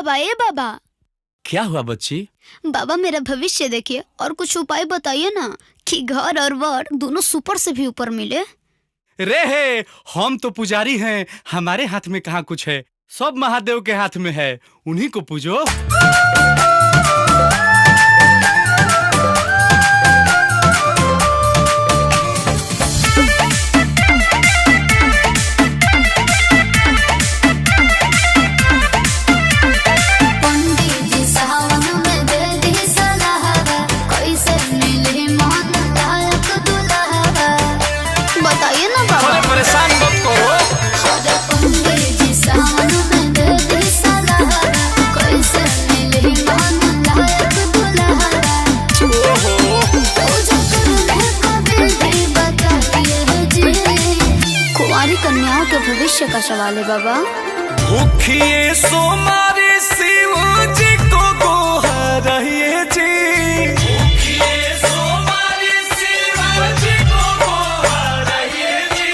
बाबा, ए बाबा। क्या हुआ बच्ची? बाबा मेरा भविष्य देखिए और कुछ उपाय बताइए ना कि घर और वर दोनों सुपर से भी ऊपर मिले। रे हे, हम तो पुजारी हैं, हमारे हाथ में कहाँ कुछ है, सब महादेव के हाथ में है, उन्हीं को पूजो। बताइए ना बाबा। परेशान मत करो। कुंवारी कन्याओं के भविष्य का सवाल है बाबा। भूखिए सोमारी शिव जी को गोहराइए जी। भूखिए सोमारी शिव जी को गोहराइए जी।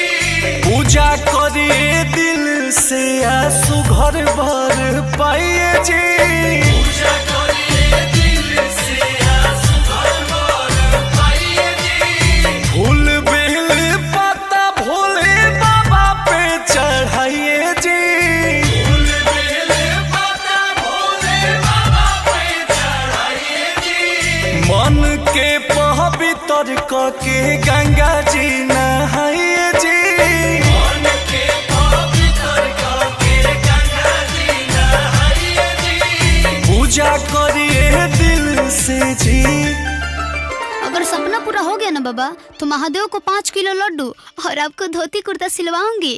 पूजा करिए दिल से आंसू घर भर पाइए जी। पूजा करिए दिल से आंसू घर भर पाइए जी। फूल बेल पाता भोले बाबा पे चढ़ाइए जी। फूल बेल पाता भोले बाबा पे चढ़ाइए जी। मन के पवित्र के गंगा जी नहाइए जी। मन के पवित्र के गंगा जी नहाइए जी। पूजा करिए दिल से जी। अगर सपना पूरा हो गया ना बाबा तो महादेव को 5 किलो लड्डू और आपको धोती कुर्ता सिलवाऊंगी।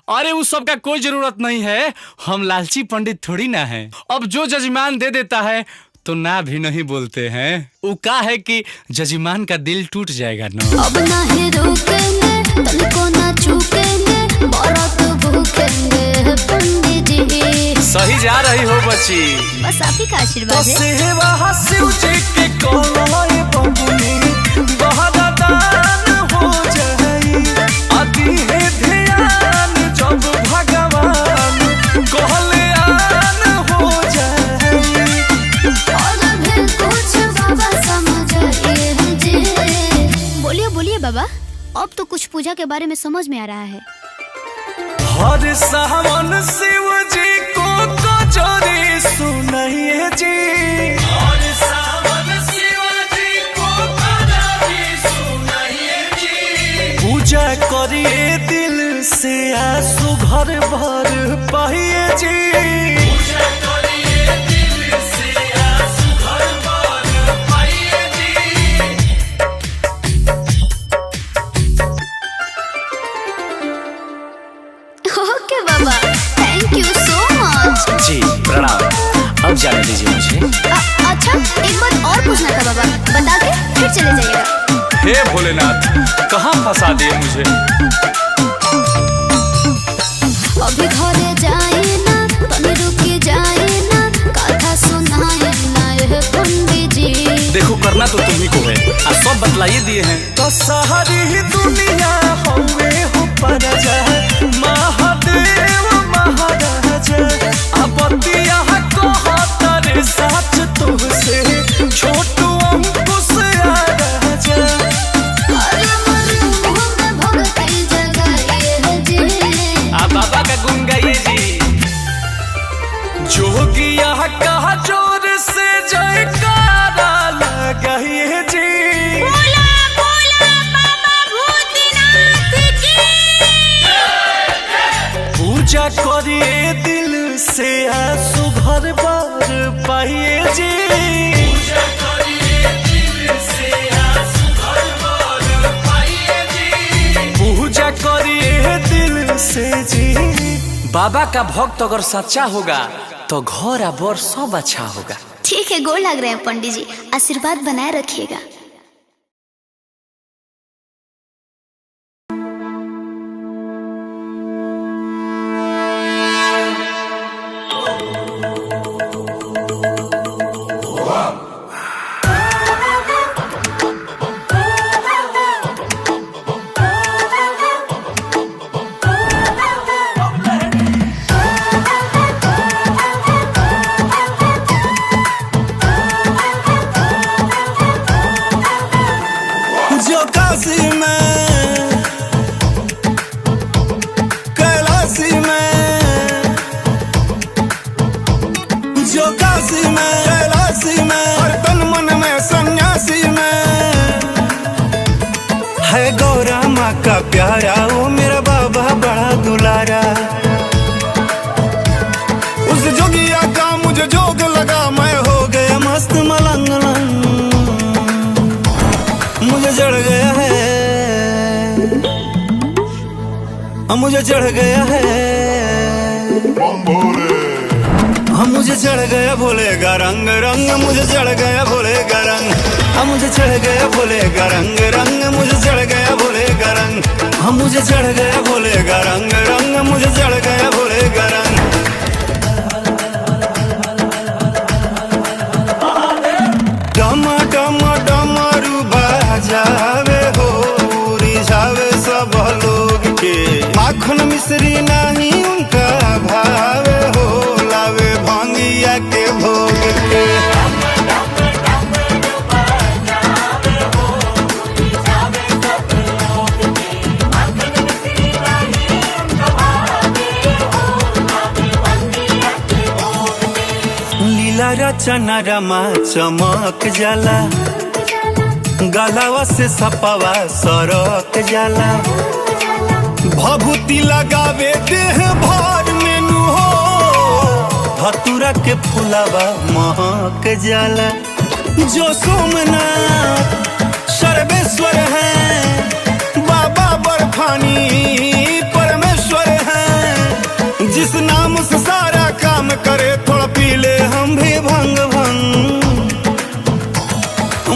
अरे उस सब का कोई जरूरत नहीं है, हम लालची पंडित थोड़ी ना हैं। अब जो जजमान दे देता है तो ना भी नहीं बोलते हैं। वो का है कि जजमान का दिल टूट जाएगा ना। अब ना ही रुकेंगे, तनिको ना चूकेंगे, बारात भूखेंगे पंडित जी। सही जा रही हो बच्ची, बस आप ही का आशीर्वाद है। सेवा शिव जी के कोलोए बबुनी बहदान हो जाई। आदि है ध्यान जब भगवान कहले आन हो जाई। और भी कुछ बाबा समझाइए जी। बोलिए बोलिए बाबा, अब तो कुछ पूजा के बारे में समझ में आ रहा है। हर सावन शिव जी को कजरी सुनाइए जी। हर सावन शिव जी को कजरी सुनाइए जी। पूजा करिए दिल से आंसू घर भर पाइए जी। पूजा करिए दिल से आंसू घर भर पाइए जी। ओके बाबा, thank you so much. जी प्रणाम, अब जाने दीजिए मुझे। अच्छा एक बात और पूछना था बाबा, बता के फिर चले जाइएगा। हे भोलेनाथ, कहाँ फंसा दिए मुझे। अभी घरे जाए ना, तनी रुके जाए ना, कथा सुनाए ना ये पंडित जी। देखो करना तो तुम्ही को है, आप सब बतलाइए दिए हैं। तो सारी दुनिया होवे हो पर जाए महादेव महाराजा। आपत्तिया को साथ तुझसे छोटू अंकुश आ राजा। आ बाबा का गुण गाइए जी। जोगिया कहा जोर से जयकारा लगाइए जी। बोला बोला बाबा भूतनाथ की। पूजा करिए दिल से आंसू भर बार पाइए जी। पूजा करिए दिल से आंसू भर बार पाइए जी। पूजा करिए दिल से जी। बाबा का भक्त अगर सच्चा होगा तो घर और सब अच्छा होगा। ठीक है, गोल लग रहे हैं पंडित जी, आशीर्वाद बनाए रखिएगा। जो काशी में कैलाशी में, जो काशी में कैलाशी में, और तन मन में सन्यासी में है गौरा माँ का प्यारा। वो मेरा बाबा बड़ा दुलारा। उस जोगिया का मुझे जोग लगा, मैं हो गया मस्त मलंग लंग। मुझे चढ़ गया है, मुझे चढ़ गया है, हम मुझे चढ़ गया भोले का रंग रंग। मुझे चढ़ गया भोले का रंग, हम मुझे चढ़ गया भोले का रंग रंग। मुझे चढ़ गया भोले का रंग, हम मुझे चढ़ गया भोले का रंग रंग। मुझे चढ़ गया भोले का रंग। डमा डमा डमरू बजावे हो, रिझावे सब लोग के। माखन मिश्री नहीं उनका भावे हो, लावे भांगिया के भोग के। लीला रचना रमा चमक जाला, गलावा से सपवा सरक जाला। भभूति लगावे देह भर में नु हो, धतुरा के फुलावा महक जाला। जो सोमनाथ सर्वेश्वर है, बाबा बर्फानी परमेश्वर है। जिस नाम से सारा काम करे, थोड़ा पी ले हम भी भंग भंग।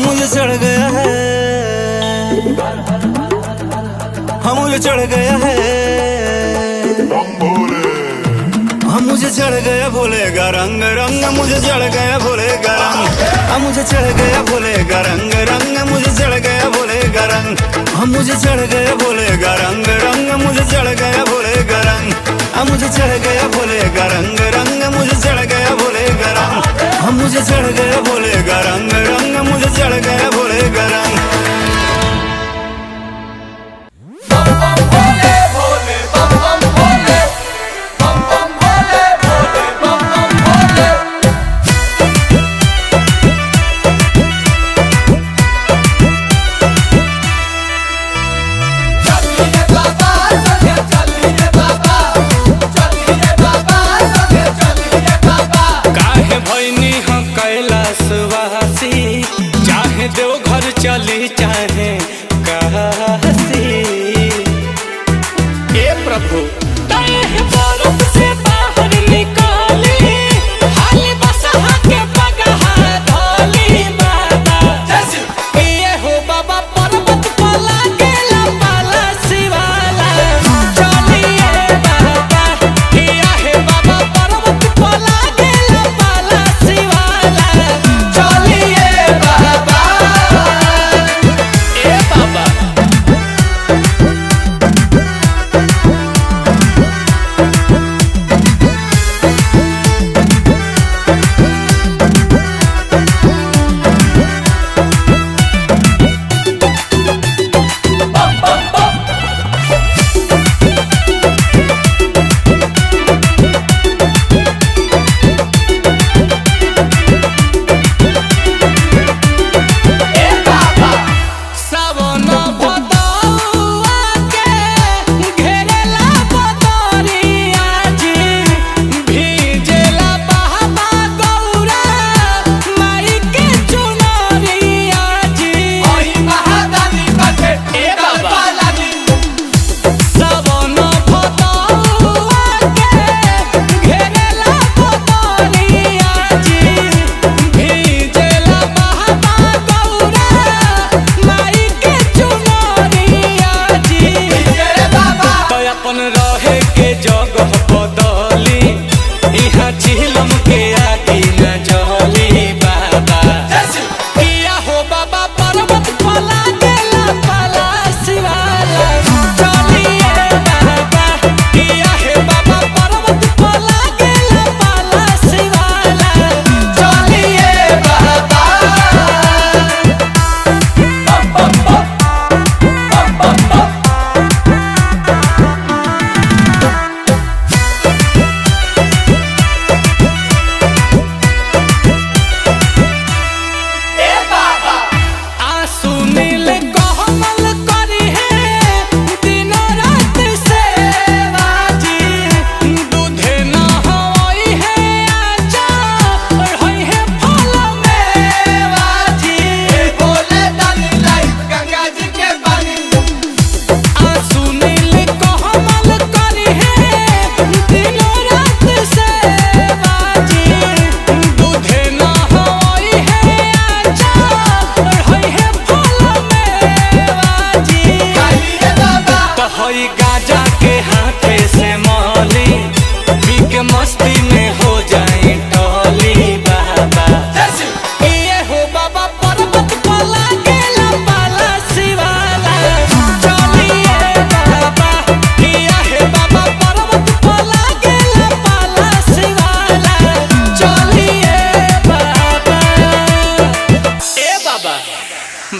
मुझे चढ़ गया है, हम मुझे चढ़ गया है, हम मुझे चढ़ गया भोले का रंग रंग। मुझे चढ़ गया भोले का रंग, हम मुझे चढ़ गया भोले का रंग रंग। मुझे चढ़ गया भोले का रंग, हम मुझे चढ़ गया भोले का रंग रंग। मुझे चढ़ गया भोले का रंग, हम मुझे चढ़ गया भोले का रंग रंग। मुझे चढ़ गया भोले का रंग, हम मुझे चढ़ गया भोले का रंग रंग। मुझे चढ़ गया भोले का रंग। काहे भैनी हम कैलाशवासी, चाहे देवघर चली चाहे काशी। ए प्रभु बर्फ से बाहर निकाली, हाली बसहा के पगहा धोली बाबा। ये हो बाबा पर्वत पर लागेला पाला शिवाला। चलिए बाबा, ये हे बाबा पर्वत पर लागेला पाला शिवाला। चलिए बाबा। ए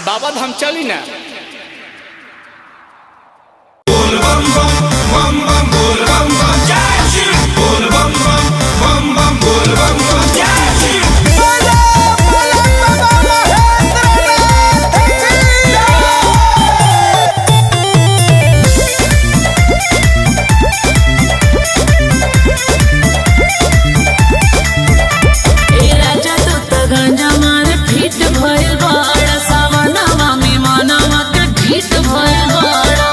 बाबा धाम चली ना। ए राजा तू त गांजा मार फिट भइल बाड़ा, सावनवा में मनवा के ढीठ भइल बाड़ा।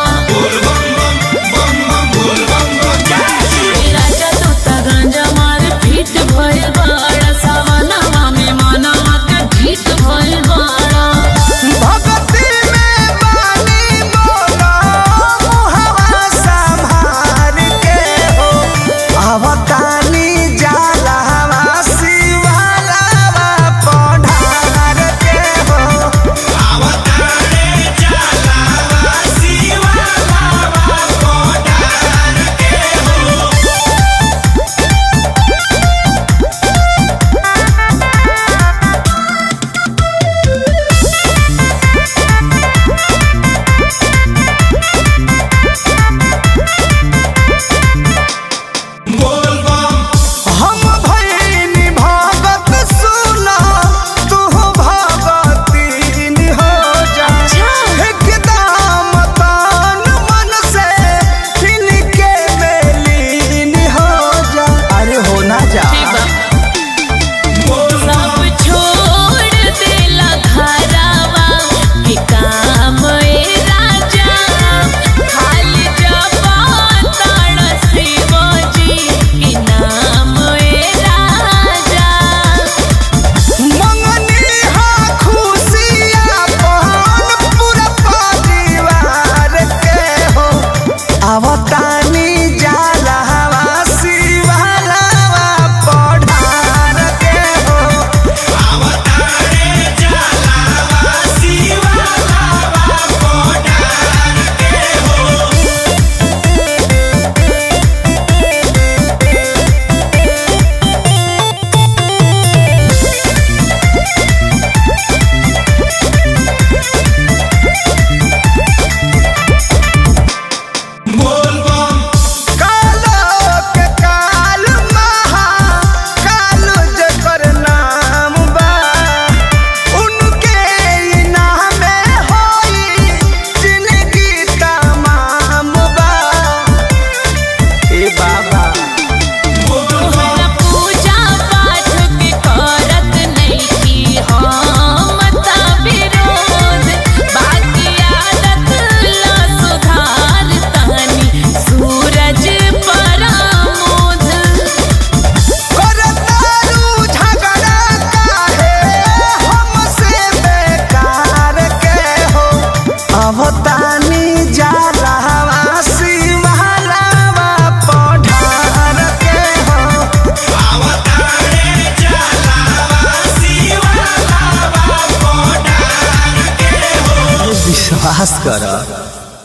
ए राजा तू त गांजा मार फिट भइल बाड़ा, सावनवा में मनवा के ढीठ भइल बाड़ा। भगती में बानी बोला मुहवा संभार के हो अवतानी जाला हवा शिवालावा पढ़ार के हो हम भइनी भगत सुना तू भगतीन हो जा एकदम तान मन से इनके मेलीन हो जा अरे हो ना जा सब छोड़ देला घरवा के काम ए राजा, खाली जपा ताड़ शिवजी के नाम ए राजा। मंगनी हा खुशिया पहन पूरा परिवार के हो अवतानी जाला हवा शिवालावा पढ़ार के हो कालो के काल महा कालो जकर नाम बा उनके इनाम होई जिनकी तमाम बा ए बाबा तोहरा पूजा पाठ के करत नइखी हम त विरोध, बाकी आदत ला सुधार तानी सूरज परामोद। करतारू झगड़ा काहे हमसे बेकार के हो अवतानी जाला हवा शिवालावा पढ़ार के हो विश्वास कर।